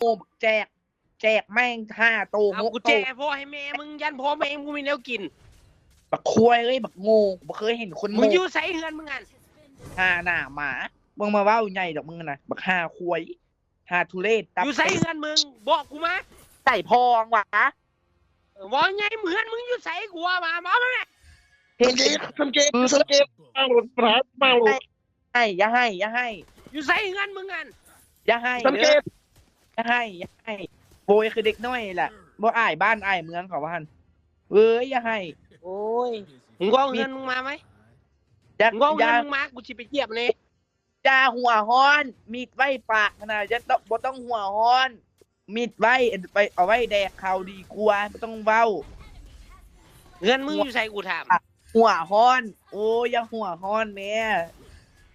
ໂງ່ ບັກແຈກ ແຈກແມ່ງຫ້າໂຕ ຫົກໂຕ ເອົາ ກູແຈກໃຫ້ພໍ່ໃຫ້ແມ່ມຶງ ຢ້ານພໍ່ແມ່ມຶງບໍ່ມີແນວກິນ. ບັກຄວາຍເອີຍ ບັກໂງ່ ບໍ່ເຄີຍເຫັນຄົນໂງ່. ມຶງຢູ່ໃສເຮືອນມຶງຫັ້ນ? ຫາໜ້າໝາ ມຶງມາເວົ້າໃຫຍ່ດອກມຶງນະ ບັກຫ່າຄວາຍ ຫາທຸເລດ ຕັບ ຢູ່ໃສເຮືອນມຶງ? ບອກກູມາ. ໃສ່ພອງຫວາ? ເອີ ເວົ້າໃຫຍ່ ເຮືອນມຶງຢູ່ໃສ? ກູວ່າມາ ມາ ມາແມ່. ເຫັນ ສັງເກດ ສັງເກດ ມາໂລດ ປະທານ ມາໂລດ. ໃຫ້ ຢ່າໃຫ້ ຢ່າໃຫ້. ຢູ່ໃສເຮືອນມຶງຫັ້ນ? ຢ່າໃຫ້ ສັງເກດ ຢ່າໃຫ້ ຢ່າໃຫ້. ໂອ້ຍ ຄືເດັກນ້ອຍແຫຼະ ບໍ່ອາຍບ້ານອາຍເມືອງເຂົາວ່າຫັ້ນ. ເອີຍ ຢ່າໃຫ້. ໂອ້ຍ ມຶງເວົ້າເຮືອນມຶງມາໄວ. ຢ່າ ມຶງເວົ້າເຮືອນມຶງມາ ກູຊິໄປຈຽບແນ່. ຢ່າຫົວຮ້ອນ ມິດໄວ້ປາກຫັ້ນນະ ຢ່າຕ້ອງ ບໍ່ຕ້ອງຫົວຮ້ອນ ມິດໄວ້ ໄປ ເອົາໄວ້ແດກເຂົ້າດີກວ່າ ບໍ່ຕ້ອງເວົ້າ. ເຮືອນມຶງຢູ່ໃສ ກູຖາມ? ຫົວຮ້ອນ ໂອ້ຍ ຢ່າຫົວຮ້ອນແມ້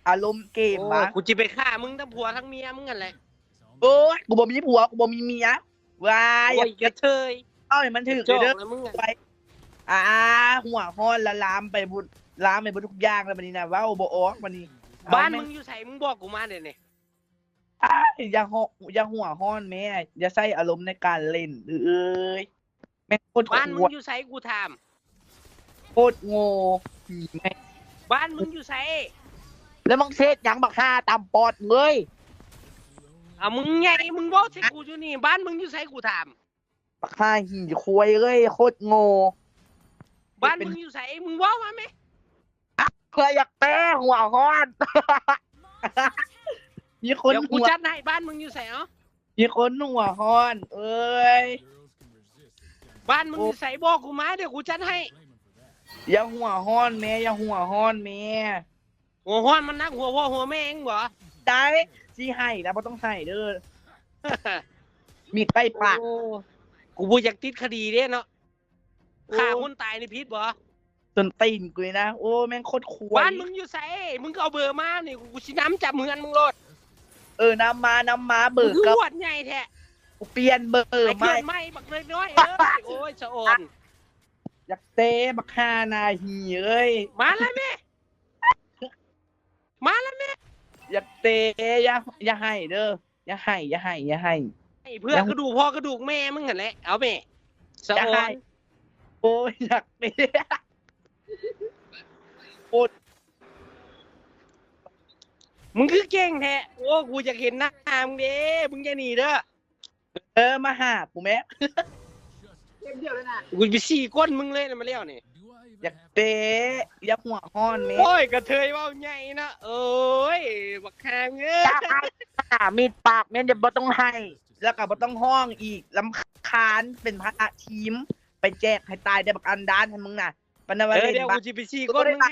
ອາລົມເກມ ໂອ້ຍ ຫວາ. ກູຊິໄປຂ້າມຶງທັງຜົວທັງເມຍມຶງຫັ້ນແຫຼະ. ໂອ້ຍ ກູບໍ່ມີຜົວ ກູບໍ່ມີເມຍ. ວ້າຍ ໂອ້ຍ ກະເທີຍ ເອົາໃຫ້ມັນຖືກເດີ. ໄປ ອ່າ ຫົວຮ້ອນລະລາມໄປເບິດ ລາມໄປເບິດທຸກຢ່າງແລ້ວບັດນີ້ນະ ເວົ້າບໍ່ອອກບັດນີ້. ບ້ານມຶງຢູ່ໃສ? ມຶງບອກກູມາດຽວນີ້. ອ້າຍ ຢ່າຫົ ຢ່າຫົວຮ້ອນແມ້ ຢ່າໃຊ້ອາລົມໃນການຫຼິ້ນເອີຍ. ແມ່ງໂຄດ ບ້ານມຶງຢູ່ໃສ ກູຖາມ? ໂຄດໂງ່ ແມ່ງ ບ້ານມຶງຢູ່ໃສ? ແລ້ວມຶງເຮັດຫຍັງ ບັກຫ່າຕຳປອດເອີຍ? ອາ ມຶງໃຫຍ່ ມຶງເວົ້າໃສ່ກູຢູ່ນີ້ ບ້ານມຶງຢູ່ໃສ ກູຖາມ? ບັກຫ່າຫີຄວາຍເອີຍ ໂຄດໂງ່. ບ້ານມຶງຢູ່ໃສ? ມຶງເວົ້າມາແມ້. ເພື່ອຢາກແປ ຫົວຮ້ອນ. ມີຄົນ ດຽວ ຫົ ກູ ວ ຈັດໃຫ້. ບ້ານມຶງຢູ່ໃສ? ເອົ້າ ມີຄົນຫົວຮ້ອນເອີຍ. ບ້ານມຶງຢູ່ໃສ? ໂອ້ ບອກກູມາ ດຽວກູຈັດໃຫ້. ຢ່າຫົວຮ້ອນແມ້ ຢ່າຫົວຮ້ອນແມ້. ຫົວຮ້ອນມັນໜັກຫົວພໍ່ຫົວແມ່ເອງບໍ? ໄດ້ ຊິໃຫ້ນະ ບໍ່ຕ້ອງໃຫ້ເດີ. ມີດໃກ້ປາກ. ໂອ້ ກູບໍ່ຢາກຕິດຄະດີເດ້ເນາະ. ໂອ້ ຂ້າຄົນຕາຍນີ້ຜິດບໍ? ສົ້ນຕີນກູນີ້ນະ. ໂອ້ ແມ່ງໂຄດຄວາຍ. ບ້ານມຶງຢູ່ໃສ? ມຶງກໍເອົາເບີມານີ້ ກູຊິນຳຈັບເຮືອນມຶງໂລດ. ເອີ ນຳມາ ນຳມາ ເບີ ມຶງຄື ເກົ່າ ອວດໃຫຍ່ແທ້. ກູປ່ຽນເບີໃໝ່ ໃໝ່ ບັກນ້ອຍໆເອີຍ. ໂອ້ຍ ສະອອນ. ຢາກເຕະ ບັກຫ່າໜ້າຫີເອີຍ. ມາລະແມ່. ມາລະແມ່. ຢາກເຕະ ຢ່າ ຢ່າໃຫ້ເດີ ຢ່າໃຫ້ ຢ່າໃຫ້ ຢ່າໃຫ້. ໃຫ້ເພື່ອ ຢ່າ ກະດູກພໍ່ກະດູກແມ່ມຶງຫັ້ນແຫຼະ. ເອົາແມ່ ສະອອນ. ໂອ້ຍ ຢາກເຕະ. ໂອ້ຍ ມຶງຄືເກັ່ງແທ້. ໂອ້ ກູຢາກເຫັນໜ້າມຶງເດ້. ມຶງຢ່າໜີເດີ. ເອີ ມາຫາກູແມ້. ເກມດຽວເລີຍນະ. ກູຊິໄປສີກົ້ນມຶງເລີຍນະ ມາແລ້ວນີ້. ຢາກເຕະ ຢ່າຫົວຮ້ອນແມ້. ໂອ້ຍ ກະເທີຍເວົ້າໃຫຍ່ເນາະ. ໂອ້ຍ ບັກຫ່າເອີຍ. ມີດປາກແມ່ນ ບໍ່ຕ້ອງໃຫ້ ແລ້ວກະບໍ່ຕ້ອງຮ້ອງອີກ. ລຳຄານ ເປັນພາລະທີມ. ໄປແຈກໃຫ້ຕາຍແດ່ ບັກອັນດານຫັ້ນ ມຶງນະ. ປານນັ້ນວ່າ ເອີ ເຫຼັ້ນ ດຽວ ບາ ກູຊິໄປສີກົ້ນມຶງໃຫ້.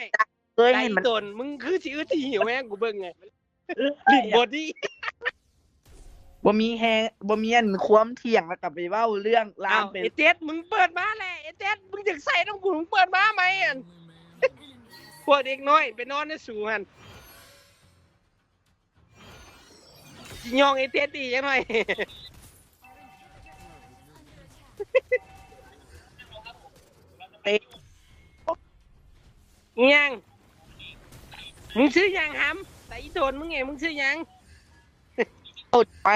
ເອີຍ ເຫັນມັນ ຕົ້ນ ມຶງຄືຊິອຶດຊິຫິວແຮງ ກູເບິ່ງໄງ. ຫຼິ້ນບໍດີ້ ບໍ່ມີແຮງ ບໍ່ມີອັນຄວາມຖຽງ ແລ້ວກໍໄປເວົ້າເລື່ອງລາມ. ເປັນ ເອເຈັດ ມຶງເປີດມາແຫຼະ. ເອເຈັດ ມຶງຢາກໃສ່ນຳກູ ມຶງເປີດມາໃໝ່ຫັ້ນ. ພວກເດັກນ້ອຍໄປນອນໃນສູຫັ້ນ. ຊິຍ່ອງເອເຈັດອີກຈັກໜ້ອຍ. ເຕະ ອີຫຍັງ? ມຶງຊື່ຫຍັງຫຳ? ຕາອີໂຕນມຶງເອງ ມຶງຊື່ຫຍັງ? ໂອດໄປ.